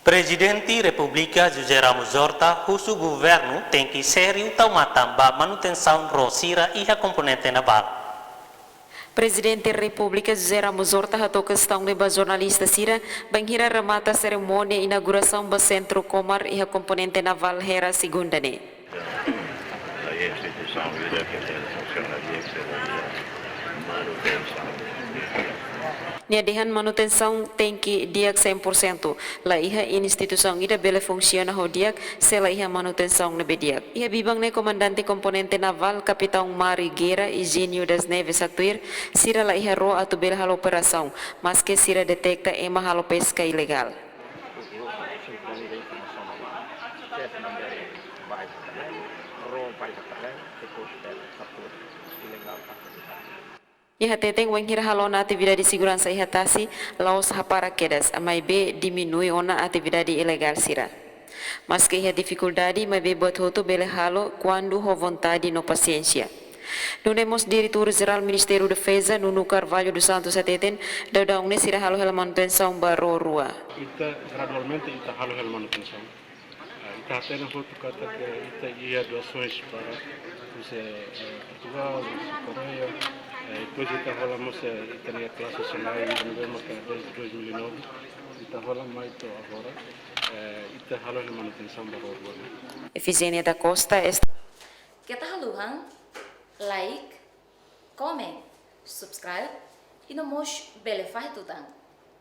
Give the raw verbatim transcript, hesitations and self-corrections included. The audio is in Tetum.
Prezidente Repúblika José Ramos Horta husu governu tenke sériu tau matan ba manutensaun ró sira iha komponente navál. Prezidente Repúblika José Ramos Horta hato'o kestaun ne'e ba jornalista sira, bainhira remata serimónia inaugurasaun ba sentru Comar iha komponente navál Hera Segunda ne'e. Nia dehan manutensaun tenke di'ak cem por cento, la iha instituisaun ida bele funsiona ho di'ak, se la iha manutensaun ne'ebé di'ak. Iha biban ne'e komandante komponente navál, Kapitaun Mari Gera, Higínio das Neves haktuir, sira la iha ró atu bele halo operasaun, maske sira deteta ema halo peska ilegál. Nia hateten wainhira halo ona atividade seguransa iha tasi, la'ós hapara kedas, maibé diminui ona atividade ilegál sira. Maske iha difikuldade, maibé buat hotu bele halo kuandu ho vontade no pasiénsia. Nune'e mós Diretór Jerál Ministériu Defeza, Nuno Carvalho dos Santos hateten, daudaun ne'e sira halo hela manutensaun ba ró rua. Ita gradualmente ita halo hela manutensaun. Ah, ita hatene hotu katak ita iha doasoens para husi, eh, Portugal, husi Koreia. Eh, depois ita hola mós, eh, ita-nia klase Senai, ida ne'ebé maka desde dois mil e nove, ita hola mai to'o agora. Eh, ita halo hela manutensaun ba ró rua ne'e. Efigénia da Costa, est- Keta haluha like, comment, subscribe, i no mós bele fahe tutan.